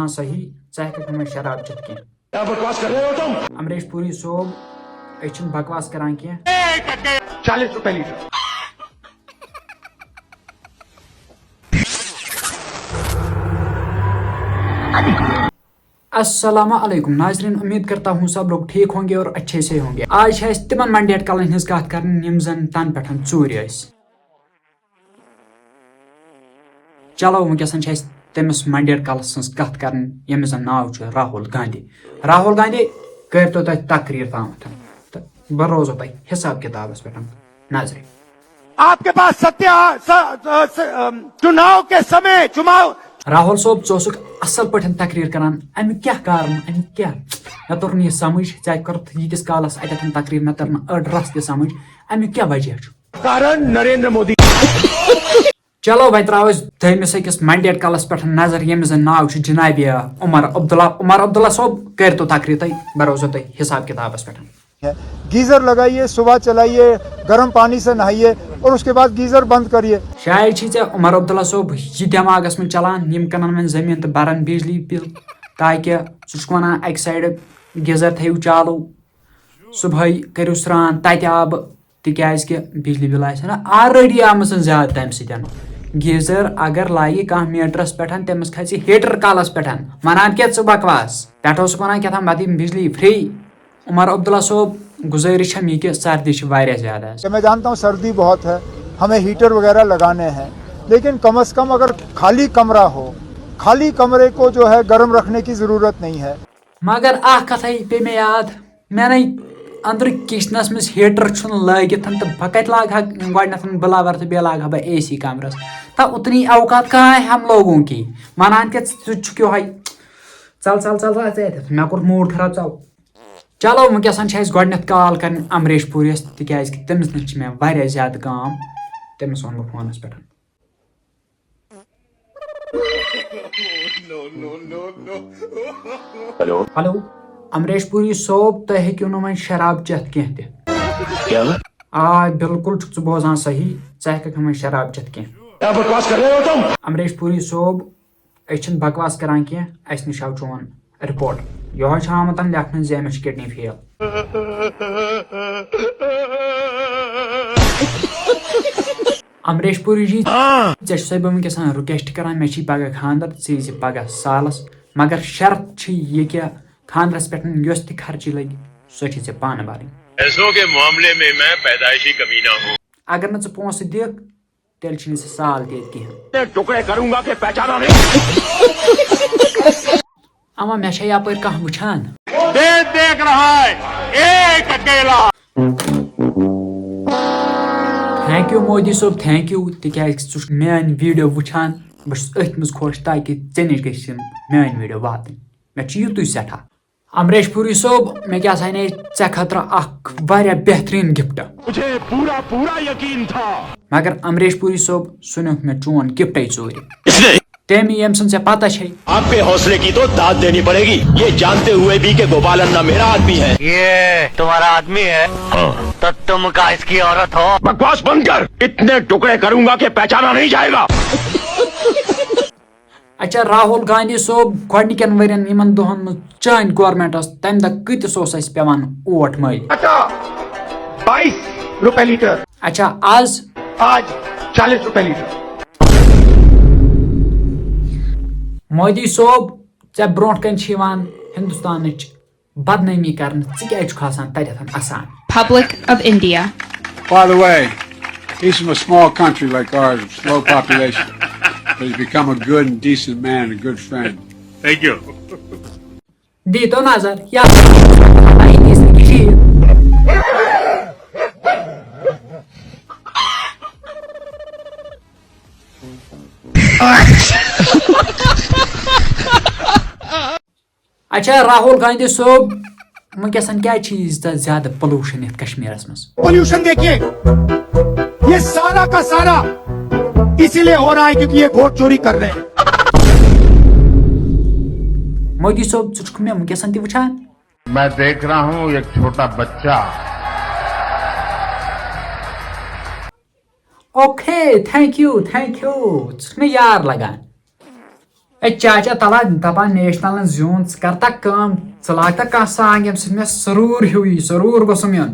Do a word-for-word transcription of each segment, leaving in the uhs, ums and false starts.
ہاں صحیح، ژٕ ہیٚکَکھ نہٕ وۄنۍ شراب چٮ۪تھ کینٛہہ۔ کیا بکواس کر رہے ہو تم؟ امریش پوری صٲب، أسۍ چھِنہٕ بکواس کران کینٛہہ۔ چالیس روپے لیٹر۔ السلام علیکم ناظرین، امید کرتا ہوں سب لوگ ٹھیک ہوں گے اور اچھے سے ہوں گے۔ آج چھِ اَسہِ تِمن منڈیٹ کلن ہٕنٛز کتھ کرٕنۍ، یِم زن تن پٮ۪ٹھ ژوٗرِ ٲسۍ۔ چلو، وٕنکیٚسن چھِ اَسہِ تٔمِس منڈیٹ کلس سٕنٛز کتھ کرٕنۍ، ییٚمِس زن ناو چھُ راہُل گاندھی۔ راہُل گاندھی، کٔرۍتو تُہۍ تقریر تامتھ، تہٕ بہٕ روزو تۄہہِ حساب کتابس پٮ۪ٹھ نظرِ۔ آپ کے پاس ستیہ، س-، س-، س-، ام، چناو کے سمے، چناو۔ راہول صٲب، ژٕ اوسُکھ اصل پٲٹھۍ تقریر کران، امیُک کیٛاہ کارن، امیُک کیٛاہ؟ مےٚ توٚر نہٕ یہِ سمجھ، ژےٚ کوٚرُتھ ییٖتِس کالس اتٮ۪تھ تقریر، مےٚ توٚر نہٕ أڑ رژھ تہِ سمجھ، امیُک کیٛاہ وجہ چھُ؟ کارن نریندر مودی۔ چلو، وۄنۍ ترٛاوو أسۍ دوٚیمِس أکِس منڈیٹ کلس پٮ۪ٹھ نظر، ییٚمِس زن ناو چھُ جناب عمر عبداللہ۔ عمر عبداللہ صٲب، کٔرۍتو تقریر تُہۍ، بہٕ روزو تۄہہِ حساب کتابس پٮ۪ٹھ۔ ہے۔ گیزر لگائیے، صبح چلائیے، گرم پانی سے نہائیے اور اس کے بعد گیزر بند کریے۔ شاید چھی ژےٚ عمر عبداللہ صٲب یہِ دٮ۪ماغس منٛز چلان، یِم کٕنن وۄنۍ زٔمیٖن تہٕ برن بجلی بِل، تاکہِ ژٕ چھُکھ ونان اکہِ سایڈٕ گیزر تھٲیِو چالو صبحٲے، کٔرِو سرٛان تتہِ آبہٕ، تِکیازِ کہِ بجلی بِل آسہِ نہ آلریڈی آمٕژ زیادٕ تمہِ سۭتۍ۔ گیزر اگر لایہِ کانٛہہ میٖٹرس پٮ۪ٹھ، تٔمِس کھسہِ ہیٖٹر کلس پٮ۪ٹھ، ونان کیٛاہ ژٕ بکواس، پٮ۪ٹھٕ اوسُکھ ونان کیٛاہ تام وۄنۍ دِمہٕ بجلی فری۔ عمر عبداللہ صٲب، گُزٲرِش چھےٚ مےٚ کہِ سردی چھِ واریاہ زیادٕ آز۔ میں جانتا ہوں سردی بہت ہے، ہمیں ہیٹر وغیرہ لگانے ہیں، لیکن کم از کم اگر خالی کمرہ ہو، خالی کمرے کو جو ہے گرم رکھنے کی ضرورت نہیں ہے۔ مگر اکھ کتھے پیٚیہِ مےٚ یاد، مےٚ نے أنٛدرٕ کچنس منٛز ہیٹر چھُنہٕ لٲگِتھ تہٕ بہٕ کتہِ لاگہٕ ہا گۄڈٕنیتھ بٕلاور تہٕ بیٚیہِ لاگہٕ ہا بہٕ اے سی کمرس؟ تہٕ اتنی اوقات کہاں ہے ہم لوگوں کی؟ ونان کیٛاہ ژٕ چھُکھ یہے، ژل ژل ژل ژل ژٕ اتٮ۪تھ، مےٚ کوٚر موڈ خراب، ژل۔ چلو، وٕنکیٚسن چھِ اَسہِ گۄڈٕنٮ۪تھ کال کَرٕنۍ امریش پوٗریَس، تِکیٛازِ کہِ تٔمِس نِش چھِ مےٚ واریاہ زیادٕ کٲم، تٔمِس وَنہٕ بہٕ فونَس پٮ۪ٹھ۔ ہیلو۔ ہیلو، امریش پوٗری صٲب، تُہۍ ہیٚکِو نہٕ وۄنۍ شراب چٮ۪تھ کینٛہہ تہِ۔ کیٛاہ؟ آ، بِلکُل چھُکھ ژٕ بوزان صحیح، ژٕ ہیٚکَکھ نہٕ وۄنۍ شراب چٮ۪تھ کینٛہہ۔ کیا بکواس کر رہے ہو تم؟ امریش پوٗری صٲب، أسۍ چھِنہٕ بکواس کران کینٛہہ، اَسہِ نِش آو چون رپورٹ۔ یہوے چھُ آمُت لیکھنہٕ زِ أمِس چھِ کڈنی فیل۔ امریش پوٗری جی، ژےٚ چھُسے بہٕ وٕنکیٚس رِکویسٹ کران، مےٚ چھی پگاہ خانٛدر، ژٕ ییٖزِ پگاہ سالس، مگر شرط چھِ یہِ کہِ خانٛدرس پٮ۪ٹھ یۄس تہِ خرچی لگہِ، سۄ چھِ ژےٚ پانہٕ برٕنۍ۔ پیسوں کے معاملے میں میں پیدائشی کمینہ ہوں۔ اگر نہٕ ژٕ پونٛسہٕ دِکھ، تیٚلہِ چھُنہٕ سُہ سال تہِ ییٚتہِ کِہیٖنۍ۔ ٹکڑے کروں گا کہ پہچانا نہیں۔ اما مےٚ چھا یپٲرۍ کانٛہہ وٕچھان؟ دیش دیکھ رہا ہے ایک اکیلا۔ تھینک یو مودی صٲب، تھینک یو، تِکیازِ ژٕ چھُکھ میٲنۍ ویڈیو وٕچھان، بہٕ چھُس أتھۍ منٛز خۄش تاکہِ ژےٚ نِش گژھِ یِم میٲنۍ ویڈیو واتٕنۍ۔ مےٚ چھُ یِتُے سٮ۪ٹھاہ۔ امریش پوٗری صٲب، مےٚ کیٛاہ سا اَنے ژےٚ خٲطرٕ اکھ واریاہ بہتریٖن گفٹ۔ مجھے پورا پورا یقین تھا۔ مگر امریش پوٗری صٲب، سُہ نیوٗکھ مےٚ چون گفٹے ژوٗرِ۔ تٔمۍ، ییٚمۍ سٕنٛز ژےٚ پتہ چھے۔ آپ کے حوصلے کی تو داد دینی پڑے گی، یہ جانتے ہوئے بھی کہ گوپالن میرا آدمی ہے۔ یہ تمہارا آدمی ہے؟ ہاں۔ تو تم کا اس کی عورت ہو؟ بکواس بند کر، اتنے ٹکڑے کروں گا کہ پہچانا نہیں جائے گا۔ اچھا راہول گاندھی صٲب، گۄڈنِکٮ۪ن ؤرین یِمن دۄہن منٛز چٲنۍ گورنمنٹ ٲس، تمہِ دۄہ کۭتِس اوس اَسہِ پٮ۪وان اوٹ مٔلۍ؟ اچھا، بائیس روپے لیٹر۔ اچھا، آز؟ آج چالیس روپے لیٹر۔ مودی صٲب، ژےٚ برونٛٹھ کنہِ چھِ یِوان ہندوستانٕچ بدنٲمی کرنہٕ، ژٕ کیٛازِ چھُکھ آسان تتٮ۪تھ اسان؟ Public of India. By the way, he's from a small country like ours, with low population, but he's become a good and decent man and a good friend. Thank you. دیٖتو نظر، یہِ ہسا چھُ ٹھیٖک۔ اچھا راہول گاندھی صٲب، وٕنکیٚسن کیٛازِ چھِ ییٖژاہ زیادٕ پولوشن یتھ کشمیرس منٛز؟ پولوشن دیکھیے، یہ سارا کا سارا اسی لیے ہو رہا ہے کیونکہ یہ ووٹ چوری کر رہے ہیں۔ مودی صٲب، ژٕ چھُکھ مےٚ وٕنکیٚسن تہِ وٕچھان؟ میں دیکھ رہا ہوں ایک چھوٹا بچہ۔ Okay, thank U, thank U, ژٕ چھُکھ مےٚ یار لگان۔ اے چاچا، تلا دپان نیشنلن زیوٗن، ژٕ کر تا کٲم، ژٕ لاگ تا کانٛہہ سانگ ییٚمہِ سۭتۍ مےٚ سرور ہیوٗ یی، سرور گوٚژھُم یُن۔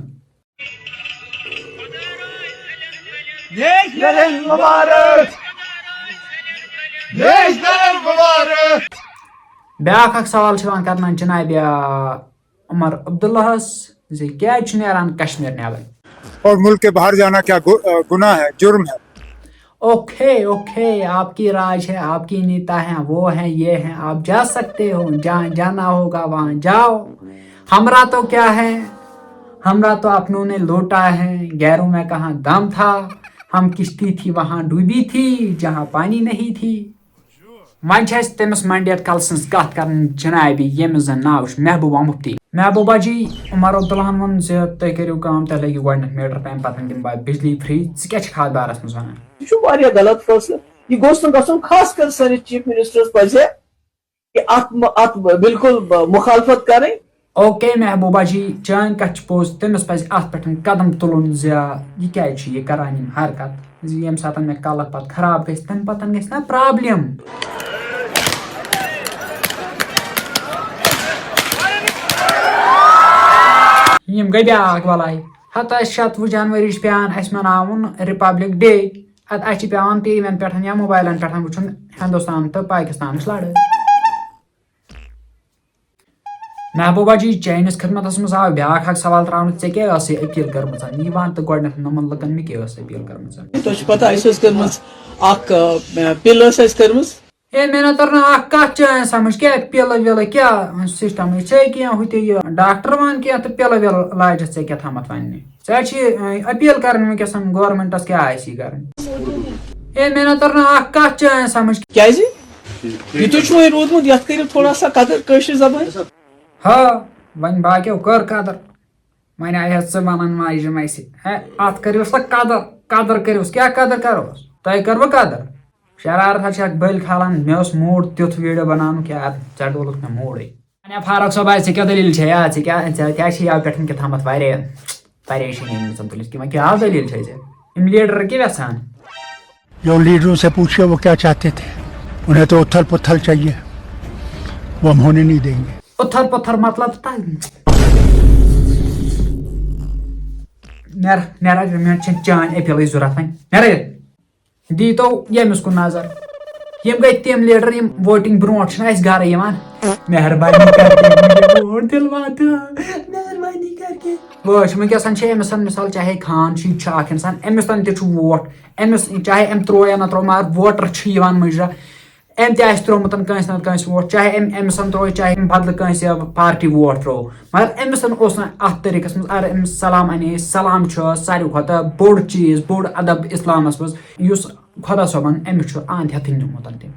نیشنلن مبارک، نیشنلن مبارک۔ بیاکھ اکھ سوال چھُ یِوان کرنہٕ جنابِ عمر عبداللہس زِ کیازِ چھُ نیران کشمیر نیبر؟ اور ملک کے باہر جانا کیا گناہ ہے، جرم ہے؟ اوکے اوکے، آپ کی راج ہے، آپ کی نیتا ہیں، وہ ہیں، یہ ہیں، آپ جا سکتے ہو، جہاں جانا ہوگا وہاں جاؤ۔ ہمارا تو کیا ہے، ہمارا تو اپنوں نے لوٹا ہے، غیروں میں کہاں دم تھا، ہم کشتی تھی وہاں ڈوبی تھی جہاں پانی نہیں تھی۔ وۄنۍ چھِ اَسہِ تٔمِس منڈیت کل سٕنٛز کتھ کرٕنۍ جنابی، ییٚمِس زن ناو چھُ محبوبہ مفتی۔ محبوبہ جی، عمر عبداللہن ووٚن زِ تُہۍ کٔرِو کٲم، تۄہہِ لٲگِو گۄڈٕنیتھ میٹر، تمہِ پتہٕ دِمہٕ بہٕ بجلی فری۔ ژٕ کیٛاہ چھکھ اتھ بارس منٛز ونان؟ یہِ چھُ واریاہ غلط فٲصلہٕ۔ یہِ گوٚژھ نہٕ گژھُن، خاص کر سٲنِس چیف منسٹرس پزِ کہِ اتھ م- اتھ بالکل مخالفت کرٕنۍ۔ اوکے محبوبہ جی، چٲنۍ کتھ چھِ پوٚز، تٔمِس پزِ اتھ پٮ۪ٹھ قدم تُلُن زِ یہِ کیازِ چھُ یہِ کران یِم حرکت، زِ ییٚمہِ ساتہٕ مےٚ کلہٕ پتہٕ خراب گژھِ، تمہِ پتہٕ گژھِ نا پرابلم۔ یِم گٔے بیٛاکھ بلاے۔ ہتہٕ شتوُہ جنوری چھُ پٮ۪وان اَسہِ مناوُن ریپبلک ڈے۔ ادٕ اَسہِ چھِ پٮ۪وان ٹی وی ین پٮ۪ٹھ یا موبایلن پٮ۪ٹھ وٕچھُن ہندوستان تہٕ پاکستانٕچ لڑٲے۔ محبوبہ جی، چٲنِس خدمتس منٛز آو بیٛاکھ اکھ سوال ترٛاونہٕ، ژےٚ کیٛاہ ٲسٕے اپیل کٔرمٕژ؟ یہِ وَن تہٕ گۄڈٕنٮ۪تھ یِمن لُکن مےٚ کیٛاہ ٲس اپیل کٔرمٕژ؟ تۄہہِ چھِ پتہ، اَسہِ ٲس کٔرمٕژ اکھ، آ، پِل ٲس اَسہِ کٔرمٕژ۔ ہے، مےٚ نہ تٔر نہٕ اکھ کتھ چٲنۍ سمجھ، کیٛاہ پِلہٕ وِلہٕ کیٛاہ سسٹم چھے کینٛہہ ہُہ تہِ یہِ ڈاکٹر ون کینٛہہ تہٕ پِلہٕ وِلہٕ لاجتھ ژےٚ کیٛاہ تھامتھ وننہِ؟ ژےٚ چھِ، اَ، اپیل کرٕنۍ وٕنکیٚس گورنمنٹس کیٛاہ آسہِ یہِ کرٕنۍ؟ ہے، مےٚ نہ تٔر نہٕ اکھ کتھ چٲنۍ سمجھ۔ کیٛازِ؟ یہِ تُہۍ چھُ وۄنۍ روٗدمُت، یتھ کٔرِو تھوڑا سا قدر کٲشرِ زبٲنۍ۔ ہا، وۄنۍ باقیو کٔر قدر، وۄنۍ آیس ژٕ ونان ماجہِ یِم اسہِ۔ ہے، اتھ کٔرِو سا قدر، قدر کٔرِوس، کیٛاہ قدر کروس؟ تۄہہِ کٔروٕ قدر؟ شرارت حظ چھِ اکھ بٔلۍ کھالان، مےٚ اوس موٗڈ تیُتھ ویٖڈیو بناونُک یار، ژےٚ ڈولُکھ مےٚ موٗڈٕے۔ ونے فاروق صٲب، ہے، ژےٚ کیٛاہ دٔلیٖل چھے؟ آ، ژےٚ کیٛاہ، ژےٚ کیٛاہ چھِ یَوٕ پٮ۪ٹھ کیٛاہ تھامَتھ واریاہ پریشٲنی أنمٕژ تُلِتھ؟ کیٛاہ، کیٛاہ دٔلیٖل چھے ژےٚ؟ یِم لیٖڈر کیٛاہ یژھان؟ جو لیڈروں سے پوچھے وہ کیا چاہتے تھے، انہیں تو اتھل پتھل چاہیے، وہ ہم ہونے نہیں دیں گے۔ اُتھر پُتھر مطلب تہ۔ نیر، نیر، مےٚ چھِ چٲنۍ اپیلٕچ ضروٗرت وۄنۍ۔ نیر۔ دیٖتو ییٚمِس کُن نظر۔ یِم گٔے تِم لیڈر یِم ووٹنگ برونٛٹھ چھِنہٕ اَسہِ گرٕ یِوان۔ مہربانی کر کے مجھے ووٹ دلوا دو، مہربانی کر کے۔ وٕچھ، وٕنکیٚس چھِ أمِس مثال، چاہے خان چھُ، یہِ تہِ چھُ اکھ انسان، أمِس تام تہِ چھُ ووٹ، أمِس چاہے أمۍ ترٛوو یا نہ ترٛوو، مگر ووٹر چھُ یِوان مُجرا۔ أمۍ تہِ آسہِ ترٛوومُت کٲنٛسہِ نتہٕ کٲنٛسہِ ووٹ، چاہے أمۍ أمِس ترٛوو، چاہے أمۍ بدلہٕ کٲنٛسہِ پارٹی ووٹ ترٛوو، مگر أمِس اوس نہٕ اتھ طریٖقس منٛز، اگر أمِس سلام انے، سلام چھُ ساروی کھۄتہٕ بوٚڑ چیٖز، بوٚڑ ادب اسلامس منٛز، یُس خۄدا صٲبن أمِس چھُ اَنٛد ہٮ۪تھٕے نیوٗمُت تٔمۍ۔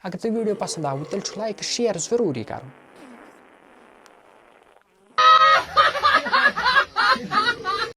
اگر تۄہہِ ویٖڈیو پسنٛد آوٕ، تیٚلہِ چھُ لایک تہٕ شیئر ضروٗری کرُن۔